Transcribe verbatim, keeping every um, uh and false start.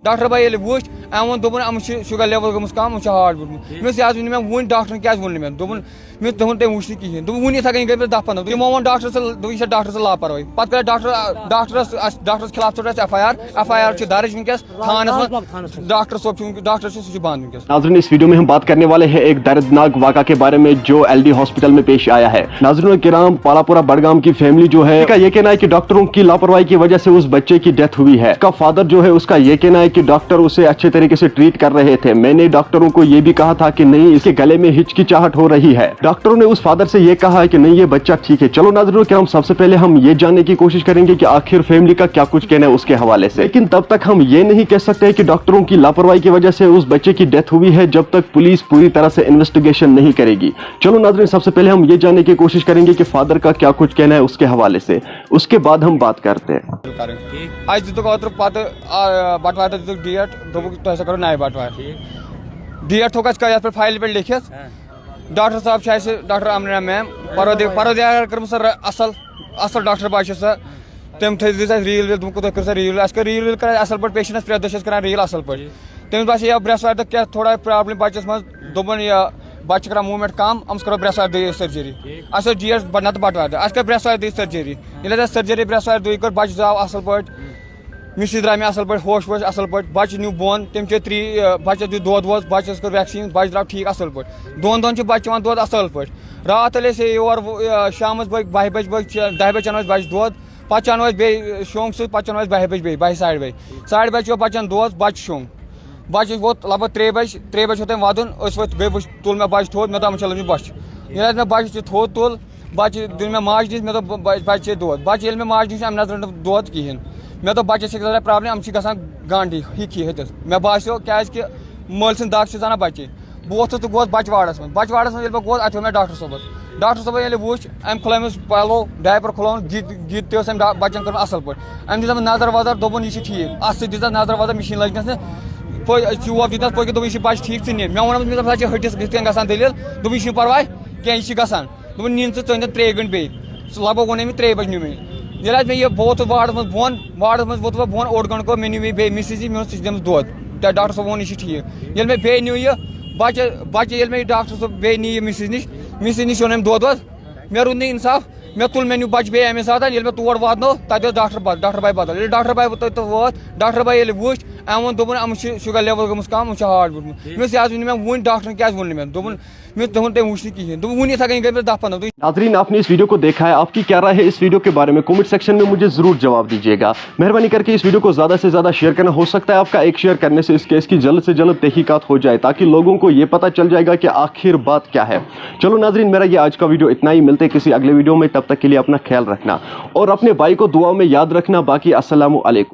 Doctor بھائی ییٚلہِ وُچھ، أمۍ ووٚن، دوٚپُن، أمِس چھِ شُگر لیول گٔمٕژ کم، أمِس چھُ ہارٹ پھُٹمُت۔ مےٚ دوٚپُس، یہِ حظ ؤنِو مےٚ وُنہِ، ڈاکٹرن کیٛازِ ووٚن نہٕ مےٚ؟ دوٚپُن، مےٚ دوٚپُن، تٔمۍ وُچھ نہٕ کِہیٖنۍ۔ دوٚپُن، وُنہِ یِتھَے کٔنۍ گٔے مےٚ دَہ پنٛداہ۔ تِمو ووٚن ڈاکٹرس، دوٚپُن، یہِ چھےٚ ڈاکٹر سٕنٛز لاپرواہی۔ پتہٕ کٔر ڈاکٹر، ڈاکٹرس، اَسہِ، ڈاکٹرس خلاف ژٔٹ اَسہِ F I R. F I R چھِ درٕج وٕنکیٚس تھانس منٛز۔ ڈاکٹر صٲب چھُ، ڈاکٹر چھُ، سُہ چھُ بنٛد وٕنکیٚس۔ ناظرین، इस वीडियो में हम बात करने वाले हैं एक दर्दनाक वाक़ा के बारे में जो एलडी हॉस्पिटल में पेश आया है। नाजरीन किराम, पालापुरा बड़गाम की फैमिली जो है, का ये कहना है कि डॉक्टरों की लापरवाही की वजह से उस बच्चे की डेथ हुई है। उसका फादर जो है, उसका ये कहना है कि डॉक्टर उसे अच्छे तरीके से ट्रीट कर रहे थे। मैंने डॉक्टरों को ये भी कहा था कि नहीं, इसके गले में हिचकिचाहट हो रही है। डॉक्टरों ने उस फादर से ये कहा है कि नहीं, ये बच्चा ठीक है। चलो नाजरीन किराम, सबसे पहले हम ये जानने की कोशिश करेंगे कि आखिर फैमिली का क्या कुछ कहना है उसके हवाले से। लेकिन तब तक हम ये नहीं कह सकते कि डॉक्टरों की लापरवाही की वजह से उस बच्चे की डेथ हुई है, जब तक पुलिस पूरी तरह से इन्वेस्टिगेशन नहीं करेगी। चलो नाजरीन, सबसे पहले हम ये जानने की कोशिश करेंगे कि फादर का क्या कुछ कहना है उसके हवाले से, उसके बाद हम बात करते हैं। اَسہِ دِتُکھ اوترٕ پَتہٕ، آ، بَٹوارِ دۄہ دِتُکھ ڈیٹ، دوٚپُکھ، "تۄہہِ ہسا کَرو نَیہِ بَٹوارِ۔" ڈیٹ تھوٚوُکھ اَسہِ یَتھ پٮ۪ٹھ فایلہِ پٮ۪ٹھ لیکھِتھ۔ ڈاکٹر صٲب چھِ اَسہِ، ڈاکٹر امرا میم، پروردی-، پروردگار کٔرمٕژ سۄ ر-، اَصٕل، اَصٕل ڈاکٹر باسیو سۄ۔ تٔمۍ تھٲے، دِژ اَسہِ ریٖل ویٖل، دوٚپُن، "کوٗتاہ کٔر سۄ ریٖل ویٖل؟" اَسہِ کٔر ریٖل ویٖل، کٔر اَسہِ اَصٕل پٲٹھۍ، پیشنٹَس پرٛٮ۪تھ دۄہ چھِ أسۍ کَران ریٖل اَصٕل پٲٹھۍ۔ تٔمِس باسے یا برٛٮ۪سوارِ دۄہ کینٛہہ تھوڑا پرٛابلِم بَچَس منٛز، دوٚپُن، یہِ بَچہِ چھِ کَران موٗمٮ۪نٛٹ کَم، أمِس کَرو برٛٮ۪سوارِ دۄہ یہِ سٔرجٔری۔ اَسہِ اوس ڈیٹ بَ-، نَتہٕ بَٹوارِ دۄہ، اَسہِ کٔر برٛٮ۪سوارِ دۄہ یہِ سٔرجٔری۔ ییٚلہِ اَسہِ سٔرجٔری برٛٮ۪سوارِ دۄہ کٔر، بَچہِ زاو اَصٕل پٲٹھۍ، مِسِز درٛاے مےٚ اَصٕل پٲٹھۍ، ہوش ووش اَصٕل پٲٹھۍ۔ بَچہِ نیوٗ بۄن، تٔمۍ چیٚے ترٛی-، بَچَس دیُت دۄد وۄد، بَچَس کٔر ویکسیٖن، بَچہِ درٛاو ٹھیٖک اَصٕل پٲٹھۍ۔ دۄن دۄہَن چھِ بَچہِ چٮ۪وان دۄد اَصٕل پٲٹھۍ۔ راتھ ییٚلہِ أسۍ یور، یہِ، شامَس بٲگۍ، بَہہِ بَجہِ بٲگۍ چھِ، دَہہِ بَجہِ چٮ۪وان أسۍ بَچہِ دۄد۔ پَتہٕ چٮ۪وان أسۍ بیٚیہِ شۄنٛگ سۭتۍ، پَتہٕ چٮ۪وان أسۍ بَہہِ بَجہِ بیٚیہِ، بَہہِ ساڑِ بَہہِ۔ ساڑِ بَہہِ چھِ بَچَن دۄد، بَچہِ شۄنٛگ۔ بَچہِ ووت لگ بگ ترٛیٚیہِ بَجہِ، ترٛیٚیہِ بَجہِ ہیوٚت أمۍ وَدُن، أسۍ ؤتھۍ، گٔے وٕچھ، تُل مےٚ بَچہِ تھوٚد، مےٚ دوٚپ، "یِمَن چھےٚ لٔجمٕژ بۄچھِ۔" ییٚلہِ حظ مےٚ بَچہِ تہِ تھوٚد تُل، بَچہِ دیُت مےٚ ماجہِ نِش، مےٚ دوٚپ، "بَ-، بَچہِ چے دۄد۔" بَچہِ ییٚلہِ مےٚ ماجہِ نِش، اَمہِ نَتہٕ رٔٹ نہٕ دۄد کِہیٖنۍ۔ مےٚ دوٚپ، "بَچَس چھِ گژھان پرٛابلِم، یِم چھِ گژھان گانٛڈی، ہِکھی ہیٚتِس۔" مےٚ باسیو، کیٛازِکہِ مٲلۍ سٕنٛز دَگ چھِ زانان بَچہِ۔ بہٕ ووتھُس تہٕ گوس بَچہٕ واڑَس منٛز۔ بَچہٕ واڑَس منٛز ییٚلہِ بہٕ گوس، اَتہِ ہوو مےٚ ڈاکٹر صٲبَس۔ ڈاکٹر صٲبَن ییٚلہِ وُچھ، أمۍ کھُلٲومٕژ پَلو، ڈایپَر کھُلووُن، گِد، گِد تہِ اوس أمۍ ڈا-، بَچَن کٔرمٕژ اَصٕل پٲٹھۍ۔ أمۍ دِژ نظر وظر، دوٚپُن، "یہِ چھِ ٹھیٖک۔" اَتھٕ سۭتۍ دِژ نظر وظر، مِشیٖن لٲج نَس نہٕ۔ پٔ-، چوب دیُت نَس پٔکِتھ، دوٚپُن، "یہِ چھِ بَچہِ ٹھیٖک، ژٕ نِن۔" مےٚ ووٚنمَس، مےٚ دوٚپمَس، "اَتھ چھِ ۂٹِس کِتھ کٔنۍ گژھان دٔلیٖل؟" دوٚپُن، "یہِ چھِنہٕ پَرواے کینٛہہ، یہِ چھِ گژھان۔" دوٚپُن، "نِن ژٕ، ژٕ أنۍ زٮ۪ن ترٛیٚیہِ گٲنٛٹہِ بیٚیہِ۔" سُہ لگ بگ ووٚن أمۍ مےٚ ترٛیٚیہِ بجہِ نیوٗ مےٚ۔ ییٚلہِ حظ مےٚ یہِ، بہٕ ووتُس واڑَس منٛز بۄن، واڑَس منٛز ووتُس بہٕ بۄن، اوٚڑ گٲنٛٹہٕ گوٚو، مےٚ نیوٗ یہِ بیٚیہِ مِسِز یہِ، مےٚ ووٚنُس، "ژٕ دِ أمِس دۄد۔" تہٕ ڈاکٹر صٲب ووٚن، "یہِ چھِ ٹھیٖک۔" ییٚلہِ مےٚ بیٚیہِ نیوٗ یہِ بَچہٕ، بَچہٕ ییٚلہِ مےٚ یہِ ڈاکٹر صٲب بیٚیہِ نی یہِ مِسِز نِش، مِسِز نِش اوٚن أمۍ دۄد وۄد، مےٚ روٗد نہٕ اِنصاف، مےٚ تُل، مےٚ نیوٗ بَچہٕ بیٚیہِ اَمے ساتہٕ۔ ییٚلہِ مےٚ تور واتنوو، تَتہِ اوس ڈاکٹر بَد-، ڈاکٹر بھائی بدل۔ ییٚلہِ ڈاکٹر بھائی تَتہِ وٲتۍ، ڈاکٹر بھائی ییٚلہِ وٕچھ، أمۍ ووٚن، دوٚپُن، "أمِس چھِ شُگر لیول گٔمٕژ کَم، أمِس چھِ ہارٹ پھُٹمُت۔" مےٚ دوٚپُس، "یہِ حظ ؤنِو مےٚ وُنہِ ڈاکٹرَن کیٛازِ ووٚن نہٕ مےٚ؟" دوٚپُن، مےٚ دوٚپُن، "تٔمۍ وُچھ نہٕ کِہیٖنۍ۔" دوٚپُن، "وُنہِ یِتھَے کٔنۍ گٔے مےٚ دَہ پنٛداہ دۄہ۔" ناظرین، آپ نے اس वीडियो को देखा है، आपकी क्या राय है इस वीडियो के बारे में? कमेंट सेक्शन में मुझे ज़रूर जवाब दीजिएगा। मेहरबानी करके इस वीडियो को ज़्यादा से ज़्यादा शेयर करना। हो सकता है आपका एक शेयर करने से इस केस की जल्द से जल्द तहकीकात हो जाए, ताकि लोगों को ये पता चल जाएगा कि आखिर बात क्या है। चलो नाजरीन, मेरा ये आज का वीडियो इतना ही। मिलते हैं किसी अगले वीडियो में, तब तक के लिए अपना ख्याल रखना और अपने भाई को दुआ में याद रखना। बाकी अस्सलाम वालेकुम।